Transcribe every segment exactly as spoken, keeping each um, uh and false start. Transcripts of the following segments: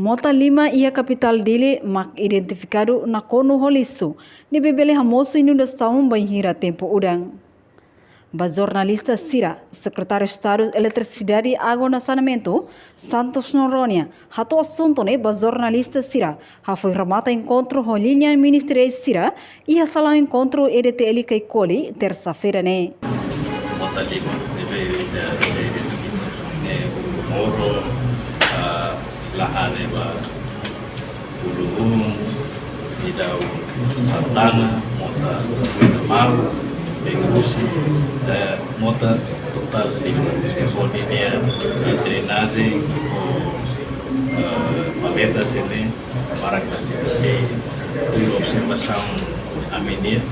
Mota lima iha kapitál Dili mak identifikadu nakonu ho lixu, ne'ebé bele hamosu inundasaun bainhira tempu udan. Ba jornalista sira, Sekretáriu Estadu Eletrisidade, Água no Saneamentu, Santos Noronha, hato'o asuntu ne'e ba jornalista sira, hafoin remata enkontru ho liña ministeriál sira iha salaun enkontru E D T L Caicoli, tersa-feira ne'e. Mota lima, ne'ebé ita, ita, ita, eh, moro, ah, lahan ne'ebá, Pulu-un, Nidau Santana, mota Mau, Bengusi, eh, mota totál lima. Depois de nia, eh, drenajen, ou, eh, valeta sira-ne'e, para ke, eh, tuir observasaun ami-nian,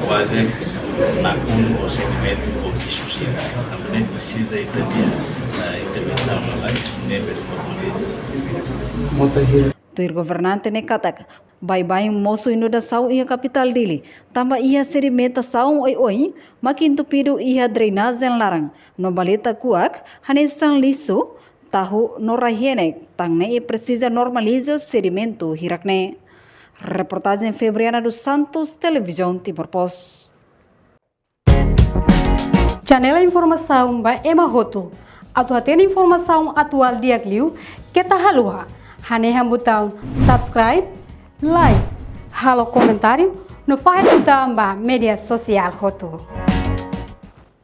kuaze nakonu ho sedimentu ou lixu sira. Ami-nian presiza ita-nia, eh, intervensaun lalais, ne'ebé normaliza. Mota hira. Tuir governante ne'e katak, baibain mosu inundasaun iha kapitál Dili, tanba iha sedimentasaun oioin, mak entupidu iha drenajen laran, no valeta kuak, hanesan lixu, tahu no rai-henek, tan ne'e presiza normaliza sedimentu hirak ne'e. Reportajen Febriana dos Santos, Televizaun Timor Post. Janela informasaun ba ema hotu. Atu hatene informasaun atuál di'ak liu, keta haluha hanehan butaun subscribe, like, halo komentáriu, no fahe tutan ba média sosiál hotu.